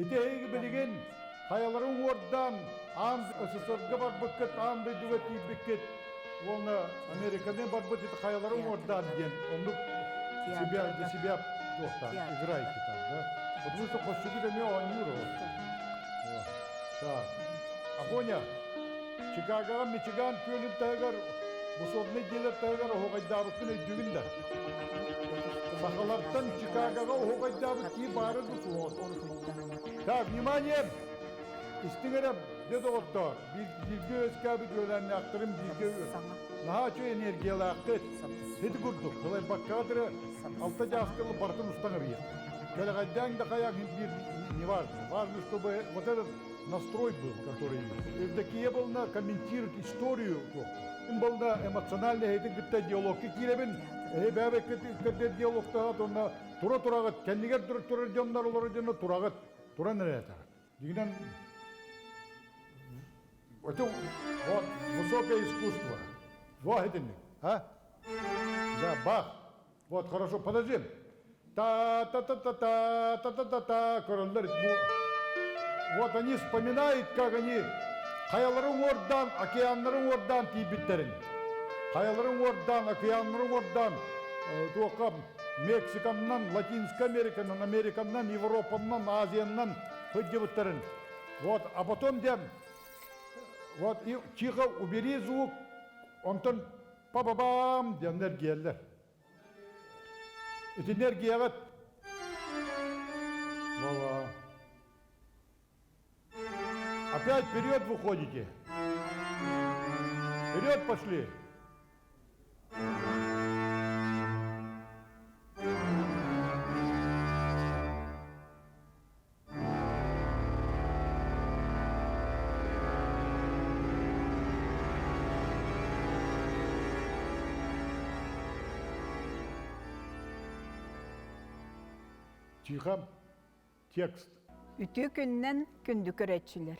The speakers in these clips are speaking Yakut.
Ити эһиги билигин хайалары уҥуордаан аан СССРга барбыккыт, аан дойдуга тиийбиккит уонна Американы барбыт ити хайалары уҥуордаан диэн оннук себя для себя туохтаан играйте там, да? Потому что хосчугут эмиэ оонньуур ол. Так. Афоня, Чикагоҕа Мичиган күөлүн таһыгар высотный дьиэлэр таһыгар оһуохайдаабыккын өйдүүгүн да? Сахалартан Чикагоҕа оһуохайдаабыт киһи баара дуу суоҕа? Так, внимание! Истиҥ эрэ, дьэ доҕоттоор, бииргэ үөскээбит үөлээннээхтэрим бииргэ наһаа үчүгэй энергиялаахтыт. Ити курдук, сылайбаккаҕыт эрэ алта чааска барытын устан эбийэх. Кэлэҕэйдээн да хайаан биир не важно. Важно, чтобы вот этот настрой был, который Евдокия была комментирует историю Им была эмоционально эһитин кытта диалогка киирэбин, эһи бэбэккэ диалогтаҕат уонна тура тураҕыт, кэннигэр турар дьоннор олорор дьонно тураҕыт, туран эрэ этаҕыт. Дигинэн это вот высокое искусство. Во этинник, а? Да, бах. Вот, хорошо, подожди. Та-та-та-та-та, та-та-та-та, көрөллөр. Вот они вспоминают, как они хайаларын уордаан, океаннарын уордаан тиийбиттэрин. Хайаларын уордаан, океаннарын уордаан, туохха Мексиканнан, Латинскай Американан, Американнан, Европаннан, Азияннан сылдьыбыттарын. Вот, а потом дем, вот, и тихо убери звук, онтон па-ба-бам диэн эргийэллэр. Итинни эргийэҕит. Вова. Опять вперед выходите. Вперед пошли. Тихо. Текст. Үтүө күннэн күндү көрөөччүлэр!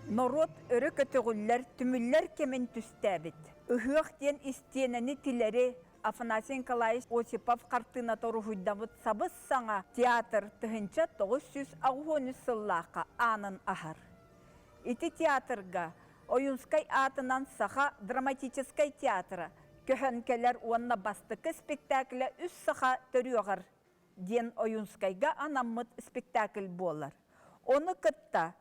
Норуот өрө көтөҕүллэр, түмүллэр кэмин түстээбит. Ыһыах диэн истиэнэни тилэри Афанасий Николаевич Осипов хартыыната уруһуйдаммыт сабыс-саҥа театр 1983 сыллаахха аанын аһар. Ити театрга Ойуунскай аатынан Саха драматическай театра көһөн кэлэр уонна бастакы спектаклэ Үс саха төрүөҕэр диэн Ойуунскайга анаммыт спектакль буолар. Ону кытта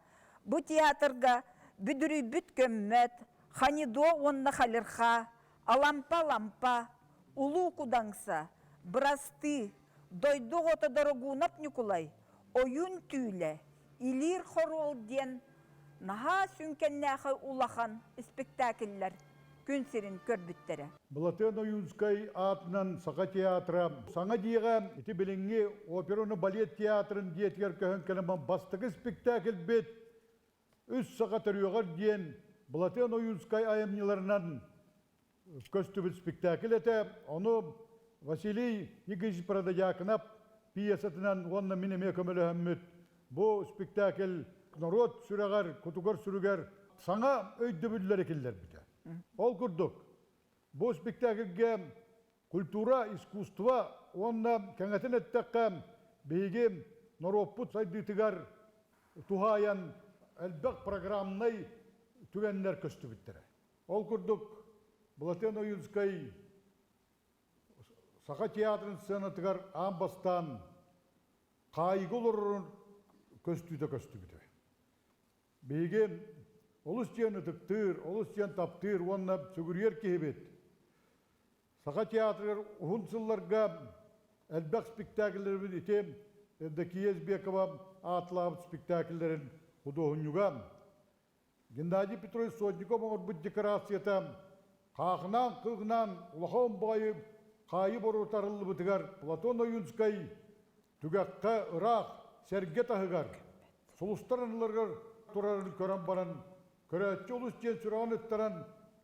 бу театрга Бүдүрүйбүт көммөт, Ханидо уонна Халирха, Алампа-лампа, Улуу Кудаҥса, Бырастыы, Дойду оҕото Дорогуунап Ньукулай, Ойуун түүлэ, Илиир хоруол диэн наһаа сүҥкэннээхэй улахан испиктээкиллэр күн сирин көрбүттэрэ. Былатыан Ойуунскай аатынан Саха театра саҥа дьиэҕэ ити билиҥҥи операны балет театрын дьиэтигэр көһөн кэлэн бастакы испиктээкилбит Үс саха төрүөҕэр диэн Былатыан Ойуунскай айымньыларынан көстүбүт спектакль этэ. Ону Василий Никитич Протодьяконов пьесатынан уонна мин эмиэ көмөлөһөммүт бу спектакль норуот сүрэҕэр, кутугар-сүрүгэр саҥа өйдөбүллэри киллэрбитэ. Ол курдук, бу спектакльгэ культура, искусство уонна кэҥэтэн эттэххэ, биһиги норуоппут сайдыытыгар туһаайан элбэх программнай түгэннэр көстүбүттэрэ. Ол курдук, Былатыан Ойуунскай Саха театрын сценатыгар аан бастаан хаайыыга олорорун көстүүтэ көстүбүтэ. Биһиги олус диэн ытыктыыр, олус диэн таптыыр уонна сүгүрүйэр киһибит. Саха театрыгар уһун сылларга элбэх спектакльлэрбит ити Евдокия Избекова аатылаабыт спектакльлэрин худуоһунньуга Геннадий Петрович Сотников оҥорбут декорацията хаахынаан-кыыгынаан улахан баҕайы хаайыы боруотарыллыбытыгар Платон Ойуунскай түгэххэ ыраах сэргэ таһыгар сулустар анныларыгар турарын көрөн баран көрөөччү олус диэн сүрэҕин ыттаран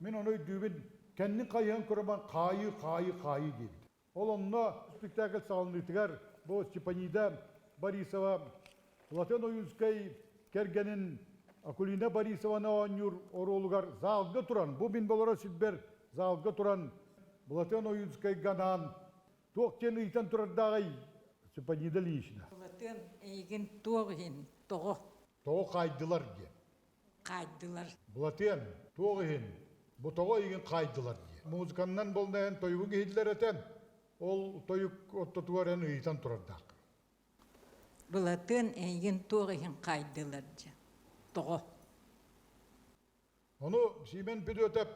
мин ону өйдүүбүн кэннин хайыһан көрөн баран хаайыы хаайыы хаайыы диэбит. Ол онно спектакль саҕаланыытыгар бу Степанида Борисова Платон Ойуунскай кэргэнин Акулина Борисованы оонньуур оруолугар залга туран, бу мин олорор сирбэр залга туран Платон Ойуунскайга анаан туох диэн ыйтан турардааҕый Степанида Ильинична? Платон эйигин туох иһин? Тоҕо? Тоҕо хаайдылар диэн. Хаайдылар. Былатыан, туох иһин, бу тоҕо эйигин хаайдылар диэн. Музыканнан болнаһан тойугун иһиллэр этэ, ол тойук ортотугар эн ыйытан турардаах. Былатыан эйигин туох иһин хаайдылар диэн. Тоҕо? Ону Симен Педотов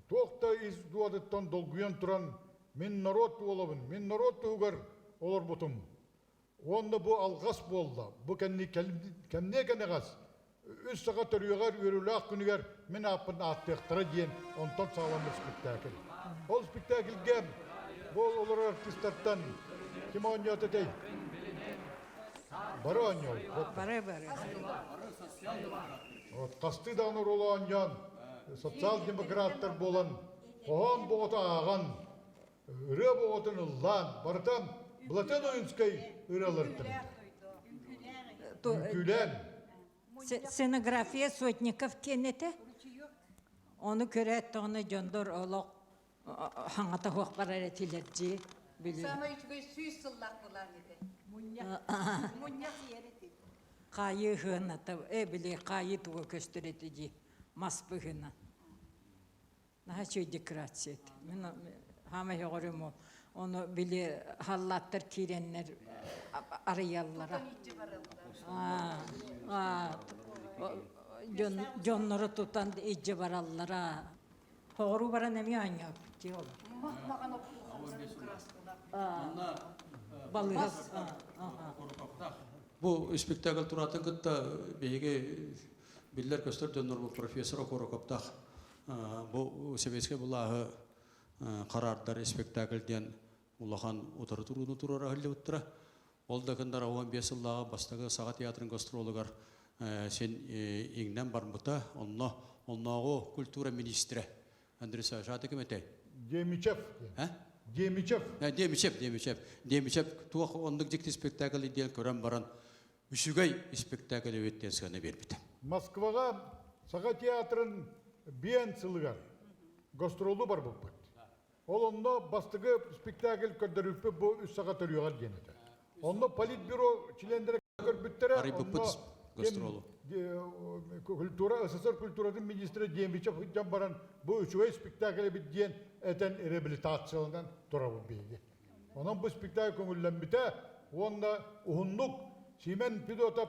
туох да ис дуодыттан долгуйан туран мин норуот уолабын, мин норуот туһугар олорбутум. Уонна бу алҕас буолла, бу кэнни кэмниэ кэнэҕэс үс саха төрүөҕэр үөрүүлээх күнүгэр мин ааппын ааттыахтара диэн онтон саҕаламмыт спектакль. Ол спектакльгэ бу олорор артистартан ким оонньоото этэй? Бары оонньообут. Бары бары. Вот хастыы даҕаны оруолу оонньоон, социал-демократтар буолан, хоһоон боҕото ааҕан, ырыа боҕотун ыллаан, барыта Былатыан Ойунскай ырыаларыттан Үҥкүүлээн. Сценография Сотников киэнэтэ. Ону көрөөт даҕаны дьондор олох хаҥата суох барар этилэр дии. Самай үчүгэй сүүс сыллаах былаан этэ. Мунньах. Мунньах иэр этэ. Хаайыы ыһыаната, э били хаайыы туга көстөр этэ дии, мас быһыынан. Наһаа үчүгэй декорация этэ. Мин хаамай сөҕөрүм ол. Ону били халлааттар киирэннэр арыйаллара. Дьоннору тутан илдьэ бараллара. Хоҕуруу баран эмиэ оонньообут дии олор. Балыыһа. Бу спектакль туратын кытта биһиги биллэр-көстөр дьоннорбут профессор Окорокоптаах бу советскай былааһы хараардар спектакль диэн улахан утары турууну туруора сылдьыбыттара. Ол да гыннар 15 сыллааҕы бастакы Саха театрын гастролугар син иҥнэн барбыта. Онно оннооҕу культура министрэ Андрей Савич ким этэй? Демичев. Демичев. Демичев, Демичев. Демичев туох оннук дьикти спектакль диэн көрөн баран үчүгэй спектакль эбит диэн сыана биэрбитэ. Москваҕа Саха театрын биэн сылыгар гастролу барбыппыт. Ол онно бастакы спектакль көрдөрүүппүт бу үс саха төрүөҕэр диэн этэ. Онно политбюро чилиэннэрэ көрбүттэрэ. Арыйбыппыт гастролу. Культура, СССР культуратын министрэ Демичев сылдьан баран бу үчүгэй спектакль эбит диэн этэн реабилитацияланан турабыт биһиги. Онон бу спектакль көҥүллэммитэ уонна уһуннук Симен Федотов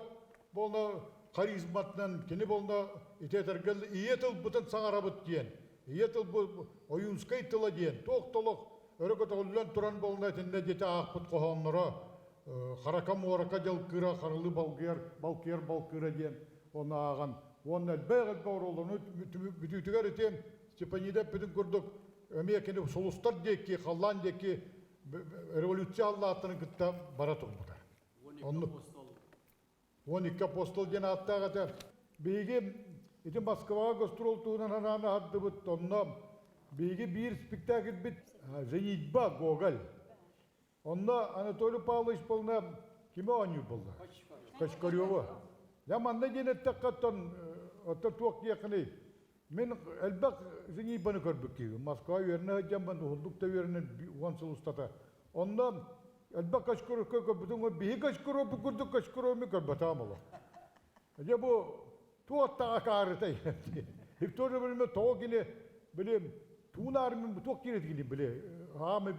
буолна харизматынан кини буолна ити этэргэ ийэ тылбытын саҥарабыт диэн ийэ тыл бу Ойуунскай тыла диэн туох толох өрө көтөҕүллэн туран буолна итиннэ диэти аахпыт хоһоонноро харака муорака дьалкыыра харылыы балгыйар балкыйар балкыыра диэн оны ааҕан уонна элбэх элбэх оруолларны бүтүүтүгэр ити Степанида эппитин курдук эмиэ кини сулустар диэки халлаан диэки революция аллааттарын кытта бара турбута. Оннук. 12 апостол диэн ааттаах этэ. Биһиги ити Москваҕа гастрол туһунан анаан аһардыбыт. Онно биһиги биир спектакльбит «Женитьба» Гоголь. Онно Анатолий Павлович полна кими оонньуур буолла? Кочкареву. Я манна диэн эттэххэ оттон оттон туох диэххиний? Мин элбэх женитьбаны көрбүт киһи. Москва үөрэнэ сылдьаммын, уһуннук да үөрэнэн уон сыл устата. Онно элбэх Кочкаровка көрбүтүм, биһи Кочкаровпут курдук Кочкарову көрбөтөҕүм олох. Дьэ бу туох да акаарытай. Виктория билимэ тоҕо кини били туун армия туох киирет кини били аамы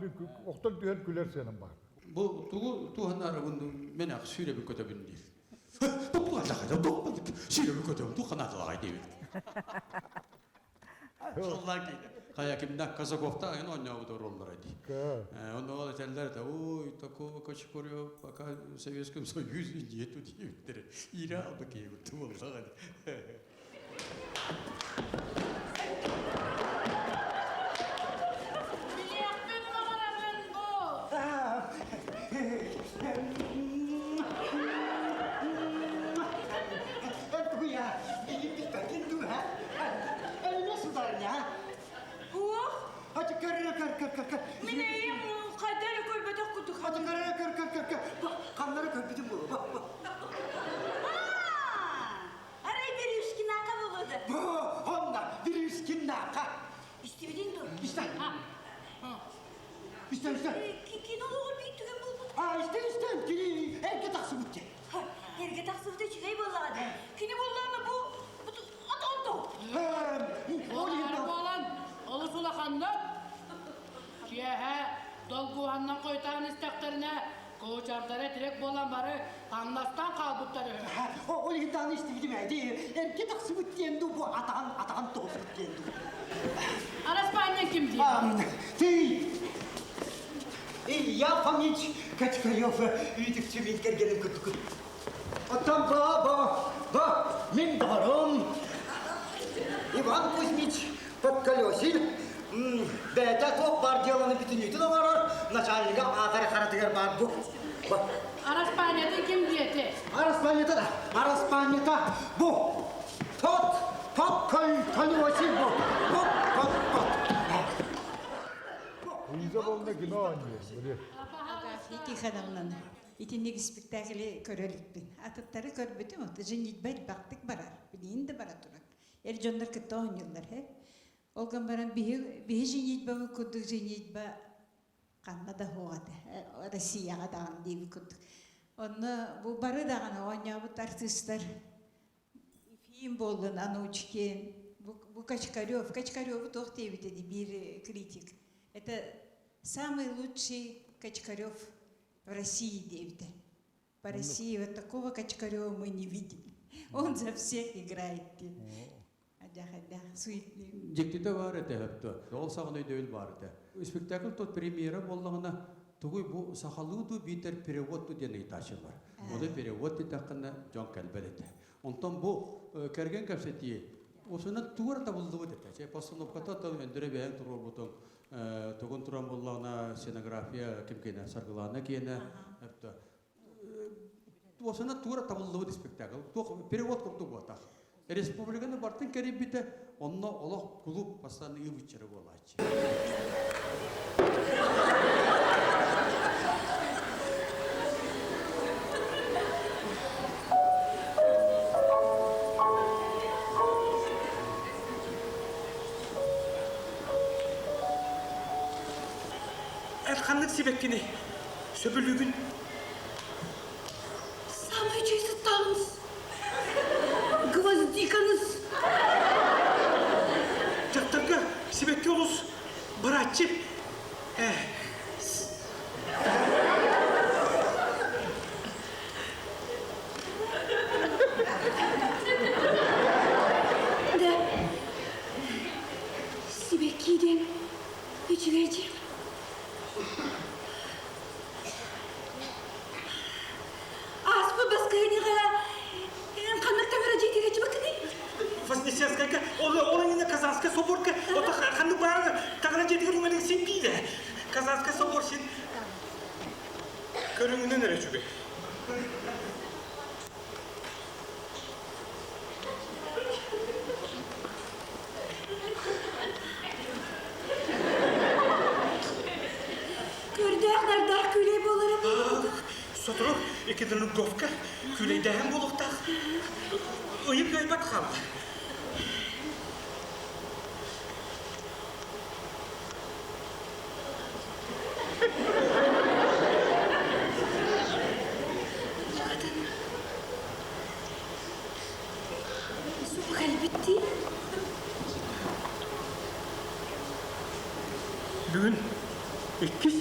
охтон түһэн күлэр сыанам бар. Бу тугу туһанарыбын мен ах сүүрэбин көтөбүн диир. Сүүрэбин көтөбүн туханаатылаҕай диэбит. Хайа кимнэ Казаковта айын оонньообут роллара дии. Онно ол этэллэр этэ, ой, такого Кочкурёв пока в Советском Союзе нету диэбиттэрэ. Иирэ алба киһи буоллаҕа. Билиэхпин баҕарабын бу. Уох! Мин эйим хайда эрэ көрбөтөх курдук. Ханнары көрбүтүм буолуо. Арай Берюшкинака буолуода. Онно Берюшкинака. Истибитиң дуо? Истэ. Истэ, истэ. Кинологор биир түгэн буолбут. А, истэ, истэ. Кини эргэ тахсыбыт. Эргэ тахсыбыта үчүгэй буоллаҕа дии. Кини буоллаҕына бу отонто. Буолан олус улаханнык киэһэ долгуһаннан хойутаан истэхтэринэ куучардара тирек буолан бары хамнастан хаалбыттар үһү. Ол иһин даҕаны истибитим ээ дии. Эргэ тахсыбыт диэн дуу, бу атаҕын атаҕын тоҕуспут диэн дуу. Араспаанньа ким диир? Ты Илья Фомич Качкарев үүтүкчү мин кэргэним курдук. Оттон ба ба ба мин доҕорум Иван Кузьмич Подколесин бэйэтэ туох баар дьыаланы бүтүннүүтүн оҥорор начальнига аатара харатыгар баар бу. Араспаанньатын ким диэти? Араспаанньата араспаанньата бу тот тот колесин бу тот тот тот. Лиза болна кино оонньуур. Агафья Тихоновнаны итинник спектакли көрө иликпин. Атыттары көрбүтүм, вот женитьба элбэхтик барар. Билигин да бара турар. Эр дьоннор кытта оонньууллар, he. Ол гынан баран биһи биһи женитьбабыт курдук женитьба ханна да суох этэ. Россияҕа даҕаны диэбит курдук. Онно бу бары даҕаны оонньообут артыыстар Ефим буоллун, Анучкин, бу, бу Качкарев. Качкареву туох диэбитэ дии биир критик. Это самый лучший Качкарев в России диэбитэ. По России вот такого Качкарева мы не видели. Он за всех играет диэн. Адьах-адьах, суетный. Дьиктитэ баар этэ өптө. Ол саҕана өйдөбүл баар этэ. Спектакль тот премьера буоллаҕына тугуй бу сахалыы дуу биитэр перевод дуу диэн ыйытааччылар. Ону перевод диэтэххинэ дьон кэлбэт этэ. Онтон бу кэргэн кэпсэтии осунан тугу эрэ табыллыбыт этэ. Чэ постановката оттон өндөрө бэйэҥ туруорбутуҥ тугун туран буоллаҕына сценография ким киэнэ Саргылаана киэнэ өптө Туосана тура табыллыбыт спектакль. Туох перевод курдук буотах. Республиканы бартын кэрийбитэ, онно олох клуб бастан ыыбыччары буолааччы. Эр ханнык сибэккини сөбүлүүгүн? Самый чистый танц. Гвоздиканыз. Дьахтарга сибэкки олус барааччы. Э, Да. Сибэкки диэн үчүгэй дьиэ. Ааспыт баскыһыанньаҕа ханнык таҥара дьиэтигэр чыбыккыный? Вознесенскайга, ол ол иннинэ Казанскай соборга, ото ханнык баара таҥара дьиэтигэр үҥэлин син биирэ. Казанскай собор син көрүҥүнэн эрэ үчүгэй. Көрдөөх нардаах күлэй буолара буолуох. Сотору Екатеринговка күлэйдээһин буолуохтаах. Ыйым кыайбат хаалла. Суох кэлбиттии. Бүгүн иккис,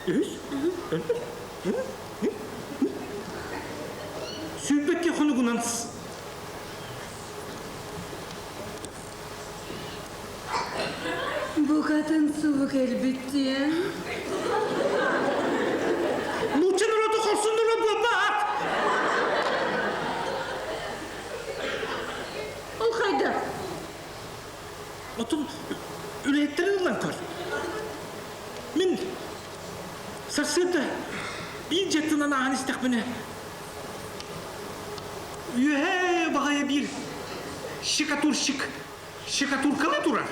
үһүс, Сүүрбэккэ хонугунан Букатын субу кэлбиттиэн. Нуучча норуоту хорсун норуот буолбаат! Ол хайдах? Отун үлэһиттэрин ылан көр. Мин сарсыарда биир дьиэттэн ааһан истэхпинэ үөһээ баҕайы биир щекотурщик щекотуркала турар.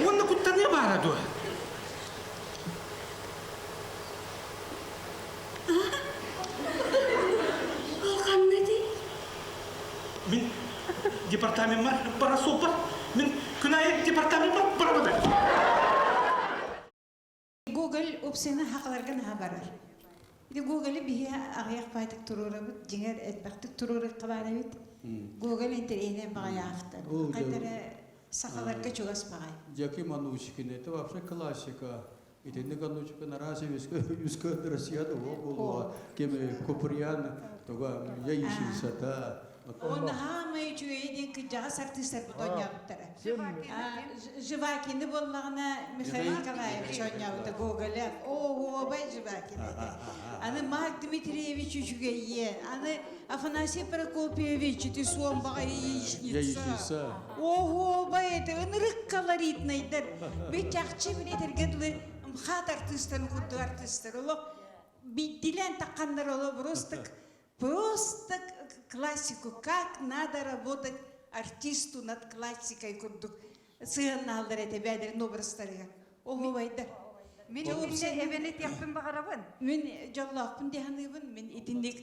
Уонна куттаныа баара дуо? Ол ханна дии? Мин департамеммар бара суоппар. Мин күн аайы департамеммар барабын. Гоголь упсыны хақаларга наһаа барар. Ити Гоголи биһи аҕыйах баайтык туруорабыт, дьиҥэр элбэхтик туруорукка баар эбит. Гоголь интэриэһинэй баҕайы автор. Хайдара сахаларга чугас баҕай. Яким Анучкин, это вообще классика. Итинник Анучкин араас үскө Россияда буолуоҕа. Ким Куприян, туга яичницата. Онно хаамай үчүгэйи диэн кыдьаҕас артыыстарбыт оонньообуттара. Жвакины буоллаҕына Михаил Николаевич оонньообута Гоголев. Оһуобай Жвакин этэ. Аны Марк Дмитриевич үчүгэйиэн. Аны Афанасий Прокопьевич ити суон баҕайы яичница. Оһуобай этэ. Ынырык колоритнайдар. Би чахчы били этэргэ дылы МХАТ артыыстарын курдук артыыстар. Олох биирдилээн тахханнар олох просто Просто классику, как надо работать артисту над классикой курдук сыһыаннаһаллар этэ бэйэлэрин образтарыгар. Оһуобайдар. Мин итиннэ эбэн этиэхпин баҕарабын. Мин дьоллоохпун дии саныыбын. Мин итинник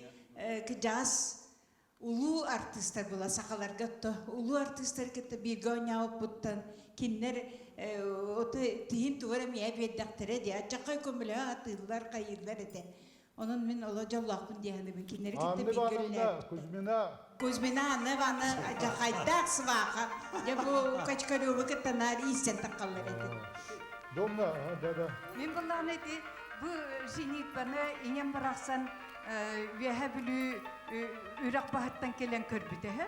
кыдьаас улуу артыыстар була сахаларга отто улуу артыыстары кытта бииргэ оонньообуппуттан кинилэр ото тиһин тугу эрэ миэхэ биэрдэхтэрэ дии аччаккай көмөлөһө сатыыллар хайыыллар этэ Онон мин оло дьоллоохпун дии саныыбын. Кинилэри кытта Анна бииргэ Ивановна үлэлээбиппин. Кузьмина. Кузьмина Анна Ивановна дьахайдаах сваха. Дьэ бу Качкаревы кытта наар ииссэн таххаллар этэ. Домна, да, да. Мин буллаҕына ити бу женитьбаны ийэм барахсан Үөһэ Бүлүү үрэх баһыттан кэлэн көрбүтэ үһү.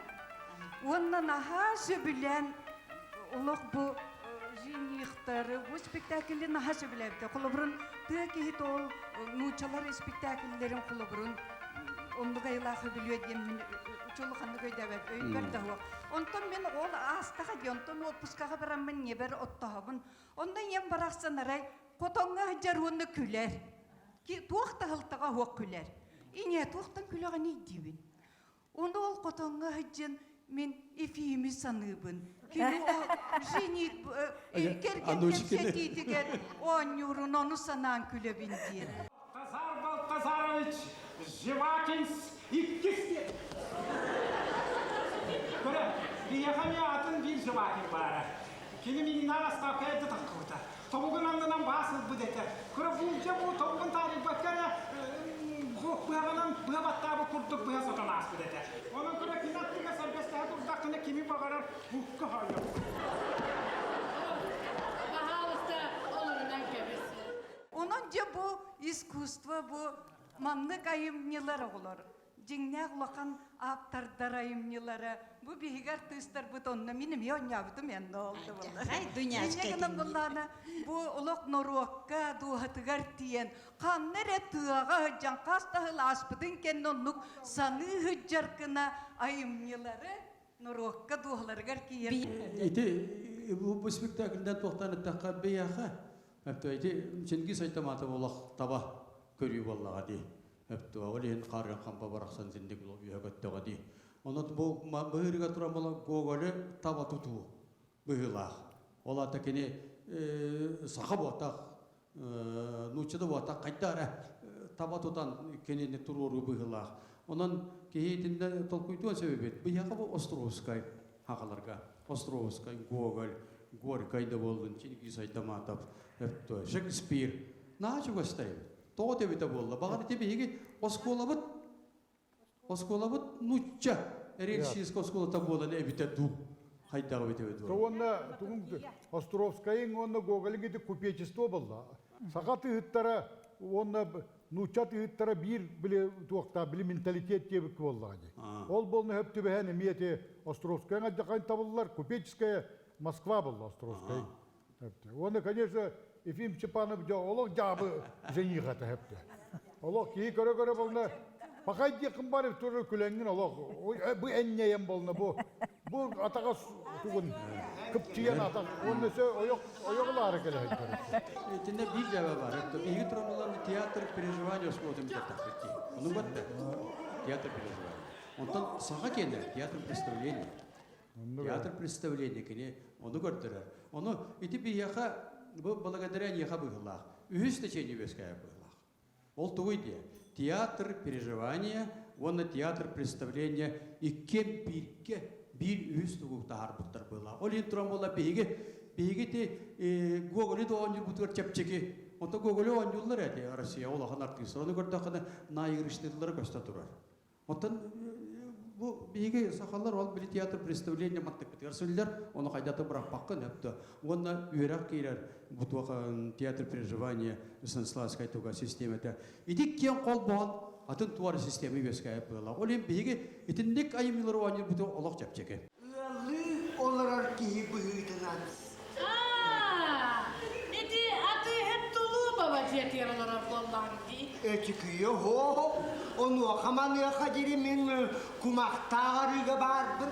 Уонна наһаа сөбүлээн олох бу женихтары бу спектакльи наһаа сөбүлээбитэ. Холобурун тыа киһитэ ол нууччалар испиктээкиллэрин холобурун оннук айылаах өбүлүө диэн мин чулуханнык өйдөөбөт өйбөр да суох. Онтон мин ол аастаха дии, онтон отпускаҕа бараммын ньэбэр оттоһобун. Онно ийэм барахсан арай хотоҥҥо сылдьар уонна күлэр. Туох да аһылтаҕа суох күлэр. Ийэ туохтан күлэҕиний диибин. Ону ол хотоҥҥо сылдьан мин Ефими саныыбын. Кини ол женит кэргэн кэпсэтиитигэр оонньуурун ону санаан күлэбин диэн. Балтазар Балтазарович Живакинс иккис диэн. Көрө, биһиэхэ эмиэ атын биир Живакин баара. Кини миигиннээх астаапка эрдэ таххыбыта. Тобугун аннынан баас ылбыт этэ. Кыра буулдьа бу тобугун таарыйбакка эрэ быһаҕынан быһа баттаабыт курдук быһа сотон ааспыт этэ. Онон кыра кини аттыгар сэргэстэһэ турдаххына кими баҕарар букка хоойор. Баһаалыста олорунан кэбис. Онон дьэ бу искусство бу маннык айымньылар оҕолор дьиҥнээх улахан ааптардар айымньылара бу биһиги артыыстарбыт онно мин эмиэ оонньообутум эн олду Дуняшка гынан буллаана бу олох норуокка дууһатыгар тиийэн ханна эрэ тыаҕа сылдьан хас да сыл ааспытын кэннэ оннук саныы сылдьар гына айымньылары норуокка дууһаларыгар тиийэр Ити бу спектакльден туохтан эттэххэ бэйэхэ ити Чингиз Айтаматов олох таба көрүү буоллаҕа дии. Өптүө ол иһин хаарыан хампа барахсан синник үөһэ көттөҕө дии. Онон бу быһыырыга туран була Гоголы таба тутуу быһыылаах. Ол аата кини саха буотах, нуучча да буотах хайда эрэ таба тутан кинини туруоруу быһыылаах. Онон киһи итиннэ толкуйдуон сөбүбүт. Биһиэхэ бу Островскай хахаларга. Островскай, Гоголь, Горькай да буоллун, Чингиз Айтаматов, Шекспир. Наһаа чугастай. Тоҕо тэбитэ буолла? Баҕар ити биһиги оскуолабыт оскуолабыт нучча рельсийская оскуолата буолан эбитэ дуу хайдаҕы эбитэ дуу. Уонна тугун Островскайын уонна Гоголин ити купечество буолла. Саха тыһыттара уонна нуучча тыһыттара биир били туохта били менталитет диэбит буоллаҕа дии. Ол буолна хөп түбэһэн эмиэ ити Островскайын адьакайын табыллар купеческая Москва буолла Островскай. Уонна, конечно, Ефим Степанов дьэ олох дьаабы жених этэ хэпте. Олох киһи көрө-көрө болна пахай диэххин бар турар күлэҥҥин олох бу энньэйэн болна бу бу атаҕа тугун кыпчыйан атах уонна өссө ойох ойоҕулаары кэлэ сылдьар. Итиннэ биир дьаба бар. Биһиги туран театр переживания смотрим диэтэхпит дии. Ону батта. Театр переживания. Онтон саха киэнэ театр представления. Театр представление кини ону көрдөрөр. Ону ити биһиэхэ бу благодаря эйиэхэ быһыылаах. Үһүс течение үөскээбит быһыылаах. Ол тугуй диэ? Театр переживания уонна театр представления иккиэн бииргэ биир үһүс тугу таһаарбыттар быһыылаах. Ол иһин туран буолла биһиги биһиги ити Гоголи да оонньуурбутугар чэпчэки. Онто Гоголю оонньууллар эти Россия улахан артыыстар. Ону көрдөххүнэ наигрышныйлара көстө турар. Оттон бу биһиги сахалар ол били театр представление маттыкпытыгар сыллар, ону хайдата бырахпаккын өптө. Уонна үөрэх киирэр бу туох театр переживания Станиславскай туга системата. Ити киэн холбоон атын туар система үөскээбит буолла. Ол иһин биһиги итинник айымньылары оонньуурбуту олох чэпчэки. Ыаллыы олорор киһи быһыытынан. Ити атыыһыт тулуу баба дьиэтигэр олорор буоллаҕыҥ дии. Өтүкүйэ һоо, онуоха-маныаха диэри мин кумахтаах арыыга баарбын.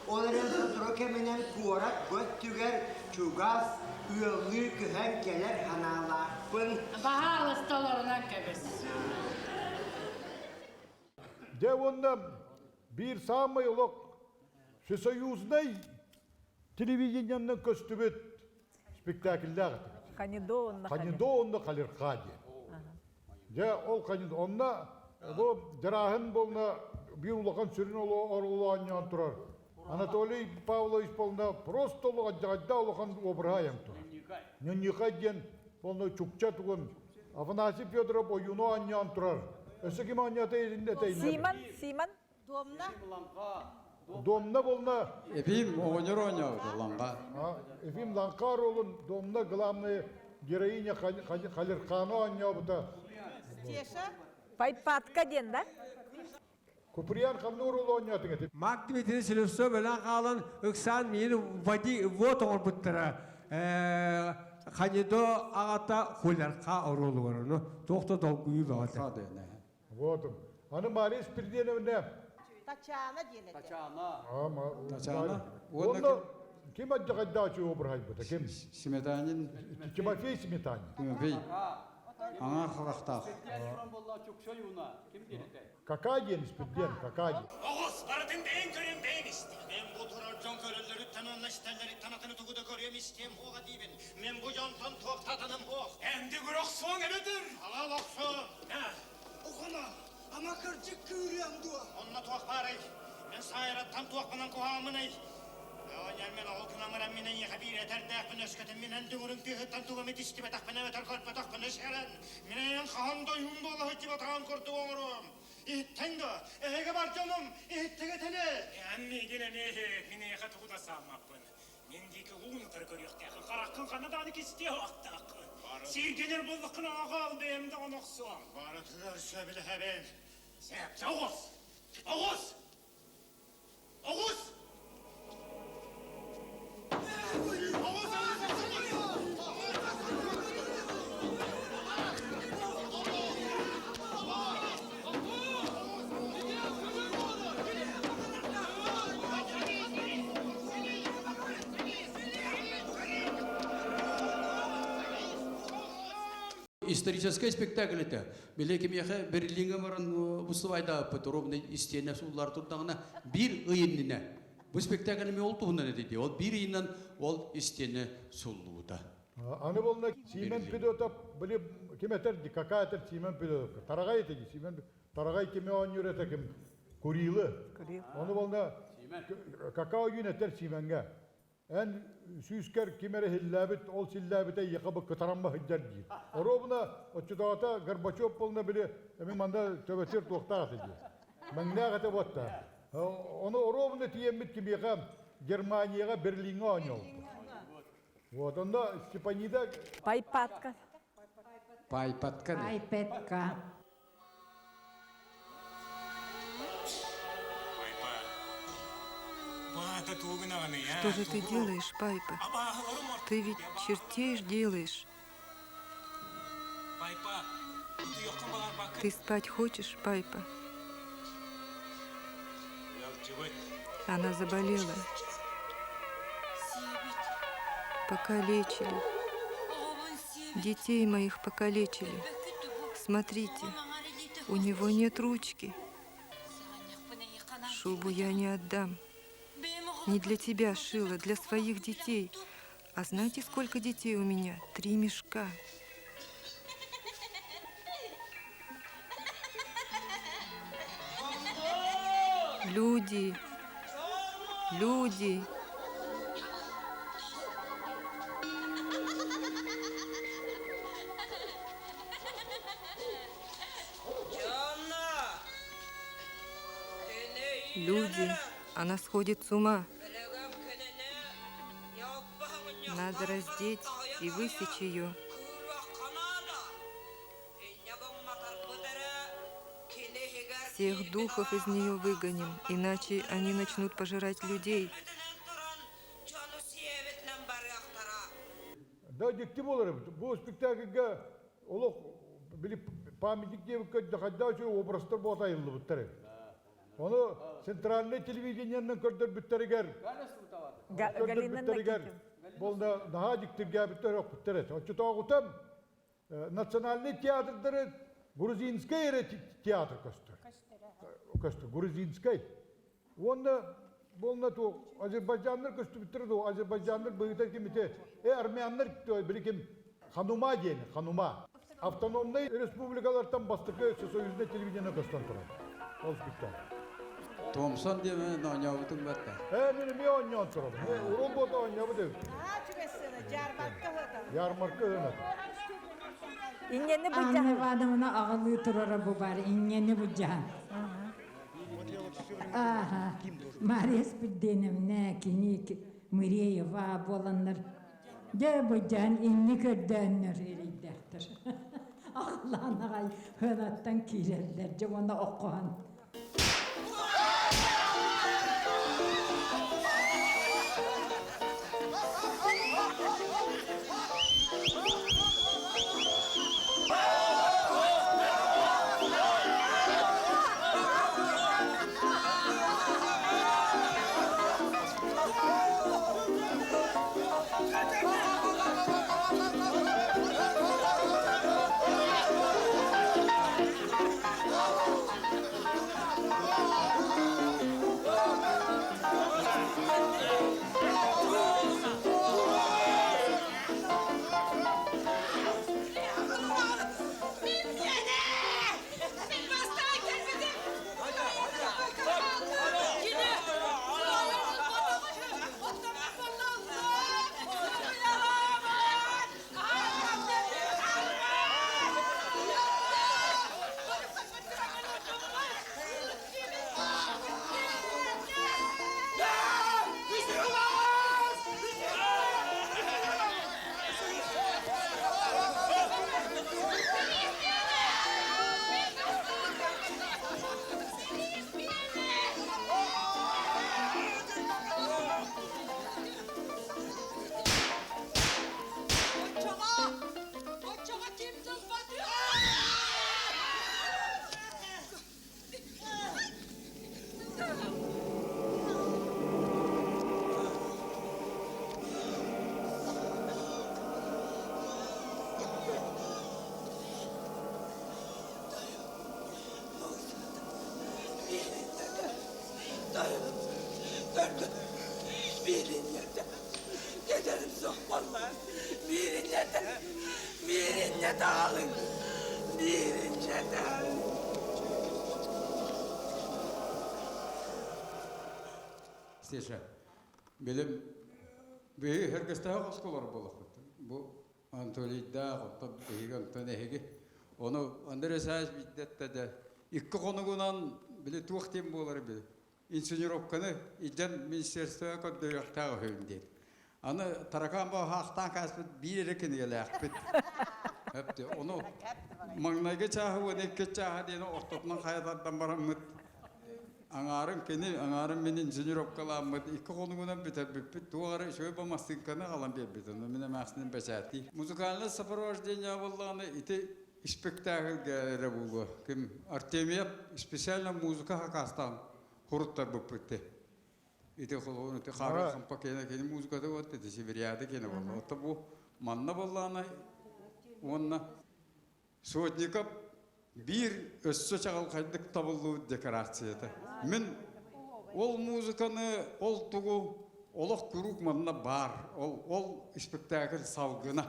Ол эрэн сотору кэминэн куорат бу өттүгэр чугас ыаллыы көһөн кэлэр санаалаахпын. Баһаалыста олорунан кэбис. Дьэ уонна биир саамай олох всесоюзнай телевидениеннан көстүбүт спектакльлээх этибит. Ханидо онно Ханидо онно Халирха диэн. Дьэ ол Ханидо онно бу Дьарааһын буолна биир улахан сүрүн оруолу оонньоон турар. Анатолий Павлович буолна просто олох улахан обраһа айан турар. Ньунньукай диэн буолна чукча тугун Афанасий Федоров ойууну оонньоон турар. Өссө ким оонньоото Симон, Симон. Домна. Домна болна. Эфим оҕонньор оонньообута Лаҥха. Ефим Лаҥха оруолун Домна главная героиня Халирхана оонньообута. Стеша. Пайпатка диэн да? Куприян ханна оруолу оонньоотуҥ этим? Мак Дмитрий Селевцов өлөн хаалан ыксаан миин води вот оҥорбуттара. Ханидо аҕата Хулярха оруолугар ону туох да долгуйуу бөҕөтө. Вот. Аны Мария Спиридоновна. Тачана диэн этэ. Тачана. Тачана. Уонна ким аддьаҕайдаачы обраһайбыта ким? Сметанин. Тимофей Сметанин. Тимофей. Аңа харахтаах. Кака диэн Спирден, кака диэн. Оҕус барытын бэйэн көрөн бэйэн исти. Мен бу турар дьон көрөллөрүттэн уонна истэллэриттэн атыны тугу да көрүөм истиэм хуоҕа диибин. Мен бу дьонтон туохтатаным хуох. Энди көрөхсуоҥ эбэтэр. Алал охсуо. Ухуна, ама кырдьык кыырыам дуо? Онно туох баарай? Мен саайраттан туохпунан куһааммыный? Оҕонньор мен оҕо кынамыран мин эйиэхэ биир этэрдээхпин өскөтүн мин эн дүҥүрүм тыаһыттан тугу эмит истибэтэхпинэ эбэтэр көрбөтөхпүнэ сэрэн мин эйэн хаһан да ойуун буола сылдьыбатаҕын курдук оҥоруом. Иһиттэн да, эһиги бар дьонум, иһиттиҥ этини. Эн миигин эмиэ мин эйиэхэ тугу да сааммаппын. Мин диэки ууну утары көрүөхтээххин, хараххын ханна даҕаны кистиэ суохтааххын. Сиргэнэр буоллаххына аҕал бэйэм даҕаны охсуом. Барытыгар сөбүлэһэбин. Сэпчэ оҕус! Оҕус! Оҕус! Оҕус! Историческай спектакль этэ. Били кимиэхэ Берлиҥҥэ баран выступайдаабыппыт ровно истиэнэ сууллар турдаҕына биир ый иннинэ бу спектакль эмиэ ол туһунан этэ дии. Ол биир ыйынан ол истиэнэ суллубута. Аны болна Симен Федотов били ким этэр ди какая этэр Симен Федотов Тараҕай этэ ди Симен Тараҕай кими оонньуур этэ ким Курилы. Ону болна какао ойуун этэр Сименҥэ эн сүүскэр ким эрэ иһиллээбит, ол силлээбитэ эйиэхэ бу кытарамма сылдьар диир. Оруобуна оччотооҕута Горбачев буолна били эми манна төбөтүөр туохтаах этэ диир. Мэҥнээх этэ буотта. Ону оруобуна тиийэммит кимиэхэ Германияҕа Берлиҥҥэ оонньообуппут. Вот, онно Степанида... Пайпатка. Пайпатка. Пайпатка. Что же ты делаешь, Пайпа? Ты ведь чертей делаешь. Ты спать хочешь, Пайпа? Она заболела. Покалечили. Детей моих покалечили. Смотрите, у него нет ручки. Шубу я не отдам. Не для тебя шила, для своих детей. А знаете, сколько детей у меня? Три мешка. Люди, люди. Люди, она сходит с ума. Надо раздеть и высечь ее. Всех духов из нее выгоним, иначе они начнут пожирать людей. Да, дьикти буолар эбит. Бу спектакльга олох били памятник диэбиккэ хайдах үчүгэй образтар буота айыллыбыттар эбит. Ону центральнай телевидениеннэн көрдөрбүттэригэр көрдөрбүттэригэр буолна наһаа дьиктиргээбиттэр өхпүттэр этэ. Оччотооҕутан национальный театрдары грузинскай эрэ театр көстөр. Көстөр, грузинскай. Уонна буолна ту азербайджаннар көстүбүттэрэ дуо азербайджаннар быһыыта ким ити э армяннар били ким ханума диэни ханума автономнай республикалартан бастакы всесоюзный телевидение көстөн турар ол спектакль Томсон диэми оонньообутуҥ батта. Э, мин эмиэ оонньоон турабын. Урун буота оонньообут эбит. Ярмарка ыһыната. Инньэни Анна Ивановна аҕалыы турара бу бар инньэни будьаһан. Ааха, Мария Спирденовна, кини Мыреева буоланнар дьэ быдьаан инни көрдөөннөр эрийдэхтэр. Ахлаан аҕай хынаттан киирэллэр дьэ уонна оккоһон. Стеша, билим биһиги Хэргэстээх осколор буолахпыт. Бу Анатолийдаах, оттон биһиги онтон эһиги. Ону Андрей Исаевич биирдэттэ да икки хонугунан били туох диэн буолар били инсценировканы илдьэн министерствоҕа көрдөрүөхтээх үһүбүн диэн. Аны таракаан баҕаахтаан кааспыт биир эрэ кинигэлээхпит. Өптө, ону маҥнайгы чааһы уонна икки чааһы диэн ортотунан хайа тардан бараммыт аҥаарын кини, аҥаарын мин инженеровкалааммыт икки хонугунан бүтэрбиппит туох эрэ үчүгэй бамастыыҥканы аҕалан биэрбит. Ону мин эмээхсиним бэчээттии. Музыкальное сопровождение буоллаҕына ити спектакльга эрэ буолуо. Ким Артемьев специально музыка хакаастаан хуруттарбыппыт ти. Ити холуон ити хаары хампа киэнэ кини музыката вот ити сибириада киэнэ буолла. Отто бу манна буоллаҕына уонна Сотников биир өссө чаҕылхайдык табыллыбыт декорацията. Мин ол музыканы, ол тугу олох куруук манна баар. Ол, ол спектакль салгына.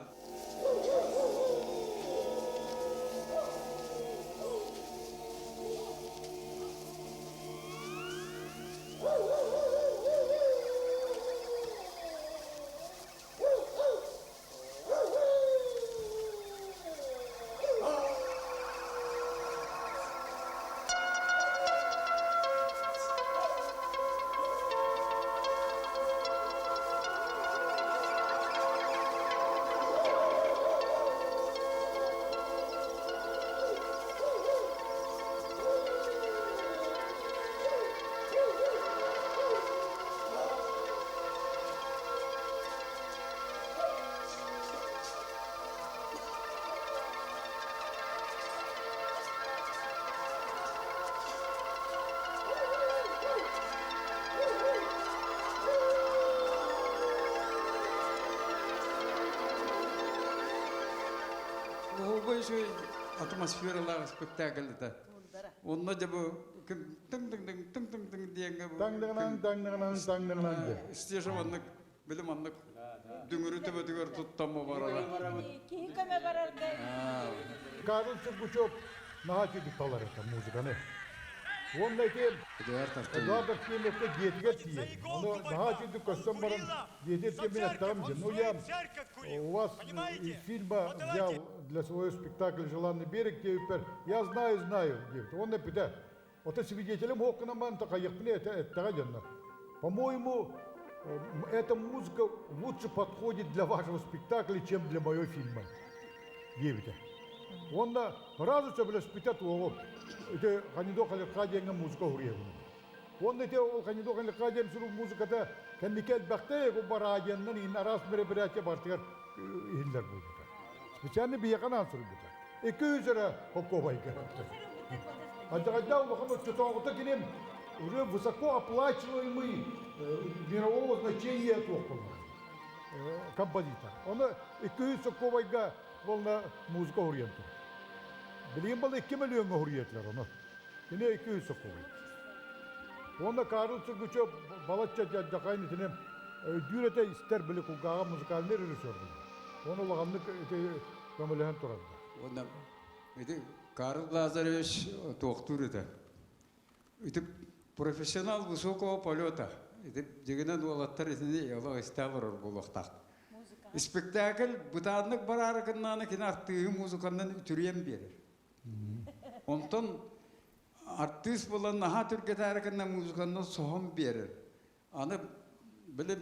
Оһуобай үчүгэй атмосфералаах спектакль этэ. Онно дьэ бу ким тыҥ-тыҥ-тыҥ тыҥ-тыҥ-тыҥ диэҥҥэ бу Таҥныгынан, таҥныгынан, таҥныгынан диэн. Стеша маннык били маннык дүҥүрү төбөтүгэр туттамма барара. Киһи көмө барарга. Карл Сергучев наһаа үчүгэй талар этэ музыканы. Уонна ити Эдуард Эдуард Артемьевка дьиэтигэр тиийэн, ону наһаа үчүгэй көссөн баран дьиэтигэр тиийэн мин эттэҕим дьэ, ну я у вас из фильма взял для своего спектакля «Желанный берег» диэбиппэр, я знаю, знаю, диэбит. Уонна эппитэ, ото свидетелем хуоккунан баран такайыахпын эттэҕэ дьонно. По-моему, эта музыка лучше подходит для вашего спектакля, чем для моего фильма, диэбитэ. Уонна сразу сөбүлэспитэ туоҕу. Ити Ханидо Халикха диэҥҥэ музыка уһуруйабын. Уонна ити ол Ханидо Халикха диэн сурук музыката кэнники элбэхтэ бу бараадьаннан иһин араас мероприятие бартыгар иһиллэр буолбута. Специально биһиэхэ анаан суруйбута. 200 эрэ холкуобайга. Алдьархайдаах улахан оччотооҕута кини уже высоко оплачиваемый мирового значения туох буолла композитор. Оны 200 соккуобайга волна музыка уһуруйан турар. Билигин бал 2 миллионга уһуруйатылар ону. Кини 200 соккуобай. Уонна Карл Сергучев балачча дьахайын итини өйдүүр этэ истэр били кулгааҕа музыкальный режиссер буолла. Оны улаханнык ити көмөлөһөн турарда. Уонна ити Карл Лазаревич туохтуур этэ. Ити профессионал высокого полета. Ити дьигинэн уолаттар итини олох истэ олорор буолуохтаах. Спектакль бытааннык бараары гыннааны кини артыыһы музыканнан үтүрүйэн биэрэр. Онтон артыыс буолан наһаа түргэтээри гынна музыканнан соһон биэрэр. Аны били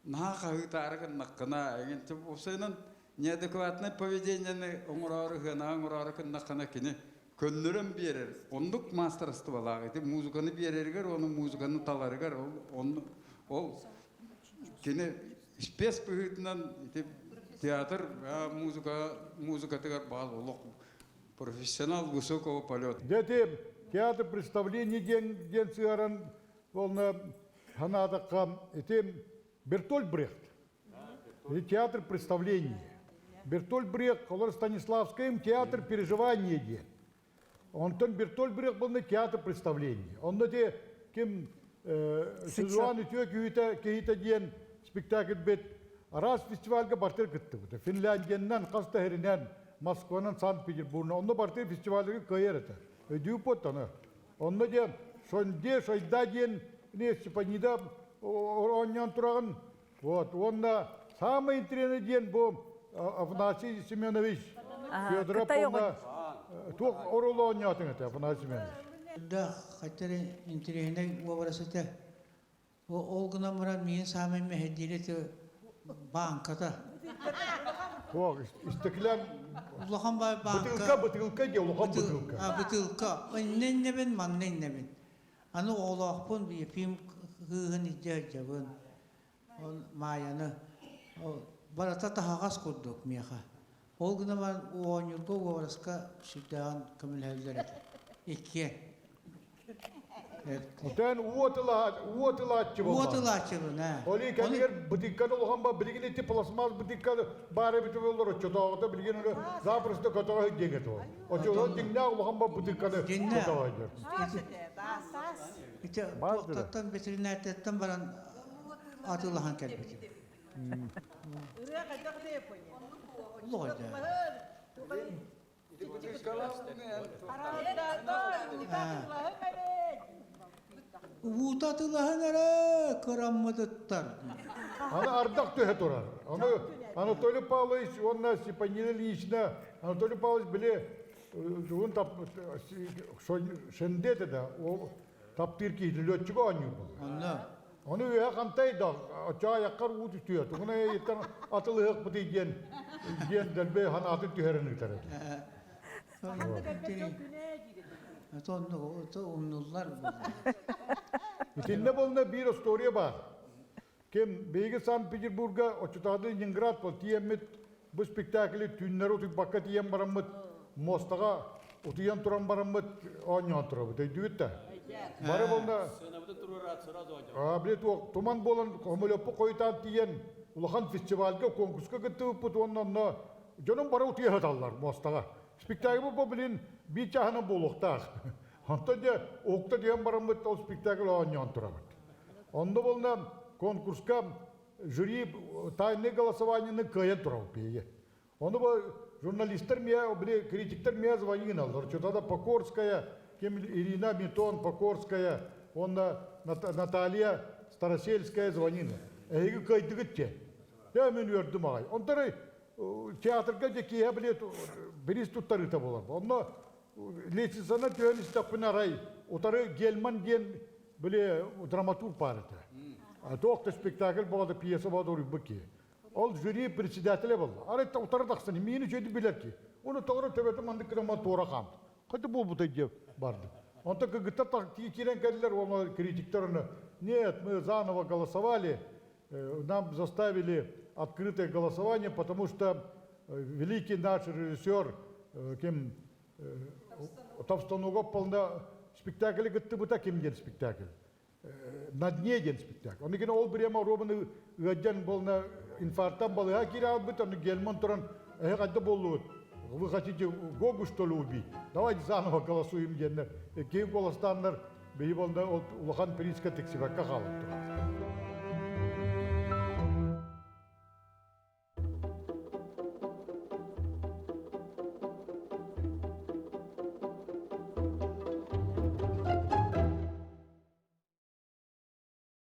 наһаа хаһыытаары гыннаххына, эҥин уопсайынан неадекватнай поведениены оҥороору, ыһыанаҕы оҥороору гыннаххына кини көннөрөн биэрэр. Оннук маастарыстыбалаах ити музыканы биэрэригэр уонна музыканы таларыгар ол, ол кини спец быһыытынан ити театр музыка музыкатыгар баар олох профессионал высокого полета. Дети театр представлений диэн диэн сыһаран Уонна санаатахха ити Бертольд Брехт. Ити театр представление. Бертольд Брехт, олор Станиславскайым театр переживания диэн. Онтон Бертольд Брехт был театр представление. Онно те ким Сызуан үтүө киһитэ киһитэ диэн спектакль бит араас фестивальга бартыр кыттыбыта. Финляндиянан, хас да сиринэн, Москванан, Санкт-Петербургна. Онно бартыр фестивальга кыайар этэ. Өйдүү поттаны. Онно диэн Шонде Шойда диэн Степанида оонньоон тураҕын. Вот. Уонна самый интересный диэн бу Афанасий Семенович Федоров уонна туох оруолу оонньоотуҥ этэ Афанасий Семенович? Да, хотя интересный образ это. Ол гынан баран миин саамай мэһэйдиир этэ бааҥката. Туох истэкилэн Улахан баай бааҥка. Бытыылка, бытыылка диye улахан бытыылка. А, бытыылка. Иннэ иннэбин, манна иннэбин. Аны оҕолоохпун, Ефим кыыһын илдьэ сылдьабын. Ол Маайаны. Ол барыта таһаҕас курдук миэхэ. Ол гынан баран оонньуурга уобараска сүрдээҕин көмөлөһөллөр этэ. Иккиэн. Отон уот уот ылааччы буолла. Уот ылааччыбын, ээ. Оли кэнигэр бытыыкканы улахан ба билигин ити пластмасс бытыыкка баар эбит боллор оччотооҕута билигин аны запросто көтөҕө диэҥ этэ ол. Оччотоо дьиҥнээх улахан ба бытыыкканы көтөҕө диэн. Ити туохтаттан ветеринарияттан баран атыылаһан кэлбитим. Ырыа хайдах да Япония. Уута атылаһан эрэ кыраммытыттар. Аны ардах түһэ турар. Аны Анатолий Павлович уонна Степанина Ильична Анатолий Павлович били тугун тап шендете да ол таптыыр киһи лүөччүгэ оонньуур буолла. Онно Ону үөһэ хантай да оччоо айаххар уу түстүө тугуна эйиттэн атылыһыахпытый диэн диэн дэлби санаатын түһэрэн ыытар этэ. Умнуллар. Итиннэ буолна биир история баар. Ким биһиги Санкт-Петербурга оччотооҕу Ленинград был тиийэммит бу спектакли түүннэри утуйбакка тиийэн бараммыт муостаҕа утуйан туран бараммыт оонньоон турабыт өйдүүбүт да бары буолна били туох туман буолан хомолёппу хойутаан тиийэн улахан фестивальга конкурска кыттыбыппыт уонна онно. дьонум бары утуйа сыталлар муостаҕа. Спектакль бу билин биир чааһынан буолуохтаах. Онтон дьэ уһукта түһэн бараммыт ол спектакль оонньоон турабыт. Онно буолна конкурска жюри тайное голосованиены кыайан турабыт биһиги. Ону бу журналистар миэ, били критиктер миэ звонилар. Что-то Покорская, ким Ирина Митон Покорская, уонна Наталья Старосельская звонила. Эһиги кыайдыгыт диэн. Дьэ мин үөрдүм аҕай. Онтон театрга дьэ киэһэ били бириис туттарыыта буолар. Онно лестницаны түһэн истэхпинэ арай утары Гельман диэн били драматург баар этэ. Туох да спектакль буолда, пьеса буолда уруйбут киһи. Ол жюри председателэ буолла. Арай утары тахсан миини үчүгэйдик билэр киһи. Уну тоҕо төбөтүн маннык гына туора хаамт. Хотя буолбутай диye бардым. Онтон кыргыттар киирэн кэллилэр, уонна критиктер оны нет, мы заново голосовали, нам заставили открытое голосование, потому что великий наш режиссер ким Товстоногов полна спектакль кыттыбыта ким диэн спектакль на дне диэн спектакль. Оны ол бириэмэ Робаны ыадьан болна инфарктан балыга киирэ албыт, оны Гельман туран эһэ хайда боллугут? Вы хотите Гогу, что ли, убить? Давайте заново голосуем диэннэр. Киһи голостааннар бэйи болна улахан прииска тиксибэккэ хаалан турар.